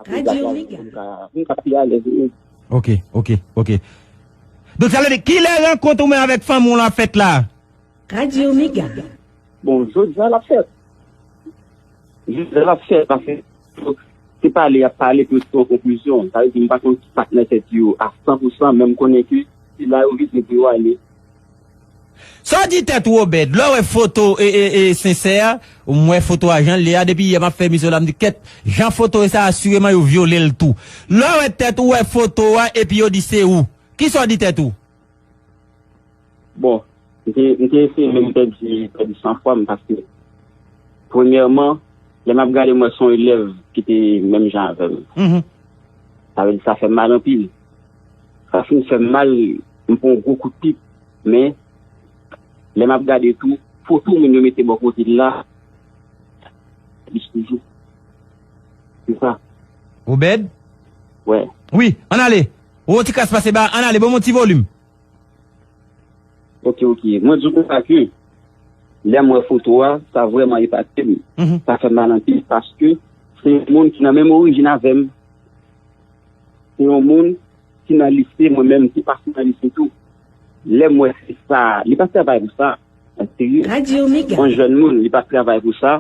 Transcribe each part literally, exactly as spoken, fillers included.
Radyo Mega. Pou m ka, pou m ka pi alèz, wi. Ok, ok, ok. Donk, sa vle di, kilè rankont ou menm avèk fanmi w lan ap fèt la? Radyo Mega. Bon, jodi a l ap fèt. Jodi a l ap fèt, paske se pale y ap pale pou yo sot yon konklizyon. Sa vle di, m pa konn ki sa k nan tèt yo a san pou san, men m konnen ke se la yo vize pou yo ale. Sa w di tèt ou, Obed? Lè w wè foto e, e, e, Sensè, m wè foto a jan l ye a, depi yè m ap fè emisyon la, m di, kèt, jan foto e sa, asireman yo vyole l tou. Lè w wè tèt ou, wè foto a, epi yo di se ou. Kisa w di tèt ou? Bon, m te, m te eseye menm pèdi, pèdi san fwa m, paske, premyèman, lè m ap gade, m wè se yon elèv ki te menm jan avè m. Mhm. Sa vle di, sa fè m mal anpil. Sa fin fè m mal, m pran yon gwo kout pip. Men, lè m ap gade tou, foto moun yo mete bò kote l la, plis toujou. Se sa. Obed? Wè. Wi, ann ale. Ou yon ti kras pase ba, ann ale, ban m yon ti volim. Ok, ok. Mwen di w konsa ke, lè m wè foto a, sa vrèman epate m. Mhm. Sa fè m mal anpil, paske se yon moun ki nan menm orijin avè m. Se yon moun ki nan lise, mwen menm, ki pase nan lise tou. Lè m wè se sa, li pa travay pou sa, nan serye. Radyo Mega. Yon jèn moun, li pa travay pou sa,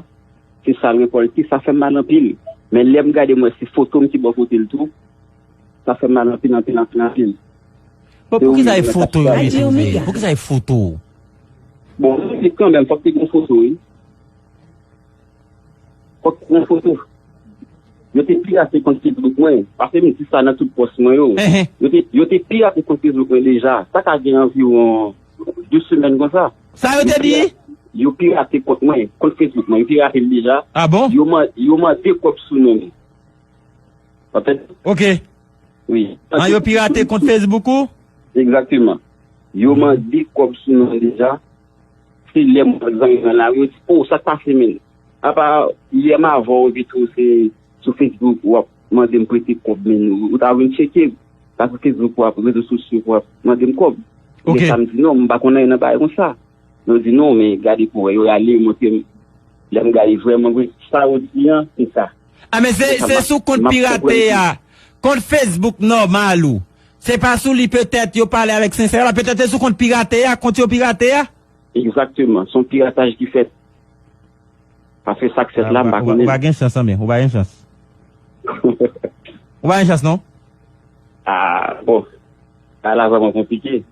se sa l rekòlte, sa fè m mal anpil. Men lè m gade, m wè se foto m ki bò kote l tou, sa fè m mal anpil, anpil, anpil, anpil. Bon, poukisa e foto yo mete? Radyo Mega. Poukisa e foto? Bon, se kanmenm, fòk te gen foto, wi. Fòk te gen foto. Yo te pirate kont Facebook mwen. Paske m di sa nan tout pòs mwen yo. Ehe. Yo te, yo te pirate kont Facebook mwen deja. Sa ka gen anviwon de semèn konsa. Sa yo te di? Yo pirate kont mwen, kont Facebook mwen. Yo pirate l deja. Ah bon? Yo man-, yo mande kòb sou non m. Konprann? Ok. Wi. Ah, yo pirate kont Facebook ou? Egzakteman. Yo mande kòb sou non deja. Se lè m wè zanmi mwen la, yo di, "O, sa k pase, menn?" Apa, yè m avè w, epi tou, se sou Facebook, w ap mande m prete kòb, menn. Ou ta vin tcheke, pa sou Facebook, w ap, rezo sosyo, w ap mande m kòb. Ok. Men sa m di, "Non, m pa konn anyen nan bagay konsa." Yo di, "Non, men gade pou wè." Yo rale, yo montre m. Lè m gade vrèman vre, sa yo di an, se sa. Ah, men se, se sou kont pirate a, kont Facebook nòmal ou. Se pa sou li petèt yo pale avèk Sensè la, petèt se sou kont pirate a, kont yo pirate a. Egzakteman, se yon pirataj ki fèt. Paske sa k fèt la, m pa konnen. Ou pa gen chans, anben, ou pa gen chans. Ou pa gen chans, non? Ah, bon. Sa la vrèman konplike.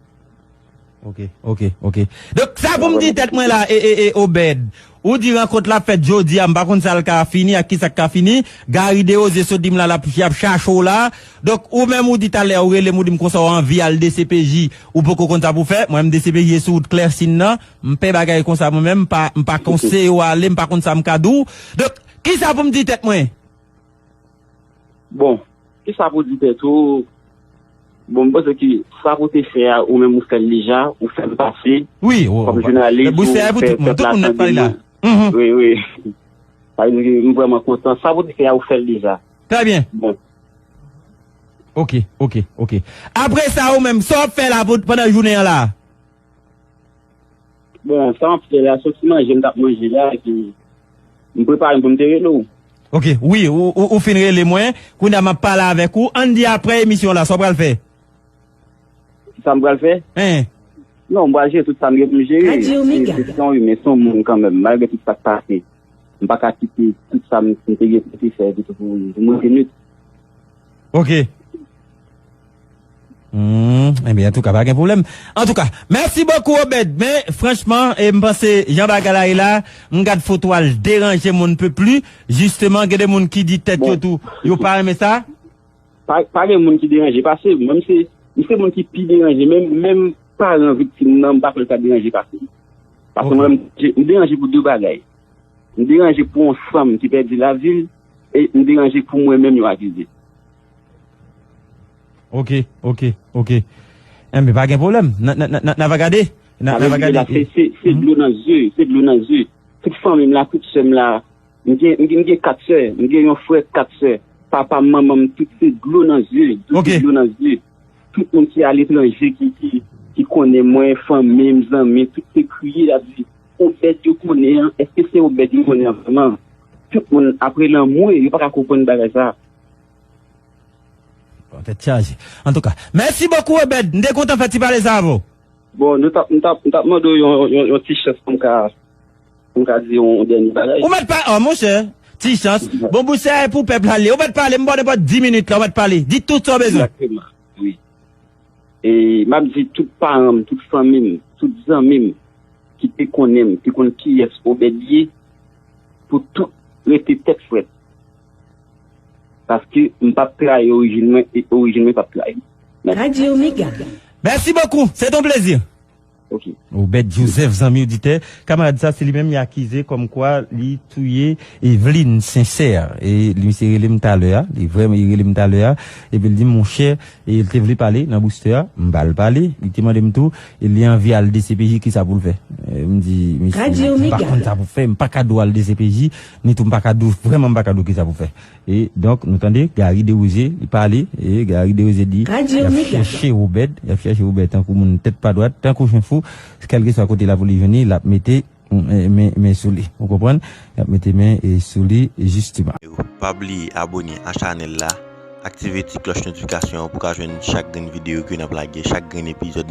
Ok, ok, ok. Donk, sa pou m di tèt mwen la, e, e, e, Obed. Ou di rankont la fèt jodi a, m pa konn sa l ka fini ak kisa k ka fini. Gary Desrosiers sot di m la, l ap, y ap chache w la. Donk, ou menm ou di talè, ou rele m, ou di m konsa w anvi al D C P J, ou poko konn sa pou fè. Mwen menm D C P J e sou wout Klèsin nan. M pè bagay konsa mwen menm, m pa, m pa konseye w ale, m pa konn sa m ka di w. Donk, kisa pou m di tèt mwen? Bon, kisa pou di tèt ou? Bon, m panse ke sa pou te fè a, ou menm ou fè l deja, ou fè l pase. Wi, kòm jounalis, ou fè pèp la tande nou. Wi, wi. Sa vle di ke m vrèman kontan. Sa pou te fè a, ou fè l deja. Trè byen. Bon. Ok, ok, ok. Apre sa, ou menm, sa w ap fè la pou, pandan jounen an la? Bon, sa m ap fè la, soti manje m t ap manje la, epi m prepare m pou m te rele w. Ok, wi, ou, ou, ou fin rele mwen, kounye a m ap pale avèk ou. Ann di apre emisyon la, sa w pral fè? Sa m pral fè? Hein. Non, m pral jere tout sa m gen pou m jere. Radyo Mega. Se, se yon imen, se yon moun kanmenm, malgre tout sa k pase. M pa ka kite tout sa m, m te gen pou te fè, epi tou pou, pou mwen te nwit. Ok. Hmm, ebyen, antouka, pa gen pwoblèm. Antouka, mèsi bokou, Obed. Men, franchman, e, m panse, jan bagay la ye la, m gad foto a, l deranje m, on ne peut plus. Jisteman, gen de moun ki di tèt yo tou, yo pa renmen sa. Pa, pa gen moun ki deranje pase m. Mwen, m se, m se moun ki pi deranje. Menm, menm paran viktim nan, m pa kwè l ka deranje pase m. Paske mwen, m, m deranje pou de bagay. M deranje pou yon fanm ki pèdi lavi l, e m deranje pou mwen menm yo akize. Ok, ok, ok. Enben, pa gen pwoblèm. N a, n a, n a, n a, n a va gade. N a, n a va gade. Se, se, se dlo nan zye, se dlo nan zye. Tout fanmi m la, tout sè m la, m gen, m gen, m gen kat sè, m gen yon frè, kat sè. Papa m, manman m, tout se dlo nan zye, tout se dlo nan zye. Tout moun ki aletranje, ki, ki, ki konnen mwen, fanmi m, zanmi, tout se kriye, y ap di, Obed yo konnen an, èske se Obed yo konnen an vrèman? Tout moun ap rele an mwe, yo pa ka konprann bagay sa. Tèt chaje. Antouka, mèsi bokou, Obed. M te kontan fè ti pale sa avè w. Bon, nou t ap, m t ap, m t ap mande w yon, yon, yon ti chans pou m ka, pou m ka di yon dènye bagay. Ou mèt pa, oh, monchè, ti chans. Bon, boustè a pou pèp la li. Ou mèt pale, m ba w nenpòt dis minit la, ou mèt pale. Di tout sa w bezwen. Egzakteman, wi. E m ap di tout paran m, tout fanmi m, tout zanmi m ki te konnen m, ki konn kiyès Obed ye, pou tout rete tèt frèt. Paske m p ap trayi orijin mwen, e orijin mwen p ap trayi m. Mèsi. Radyo Mega. Mèsi bokou, se ton plezi. Ok. Obed Joseph, zanmi oditè, kamarad sa, se li menm li akize kòmkwa li touye Eveline Sincère. E li, misye rele m talè a, li vrèman, li rele m talè a, epi l di m, monchè, e li te vle pale nan boustè a, m ba l pale, li te mande m tou, e li anvi al D C P J, kisa pou l fè? E m di, mesye, m pa konn sa pou fè, m pa ka di w al D C P J, ni tou m pa ka di w, vrèman m pa ka di w kisa pou fè. E donk, nou tande, Gary Desrosiers, li pale, e Gary Desrosiers di, y ap chèche Obed, y ap chèche Obed tankou moun tèt pa dwat, tankou chen fou, kèlkeswa kote la pou li jwenn li, l ap mete men, men, men sou li. Ou konprann? Y ap mete men, e, sou li, jisteman. Pa bliye abòne a chanèl la, aktive ti klòch notifikasyon an pou w ka jwenn chak grenn videyo ke n ap lage, chak grenn epizòd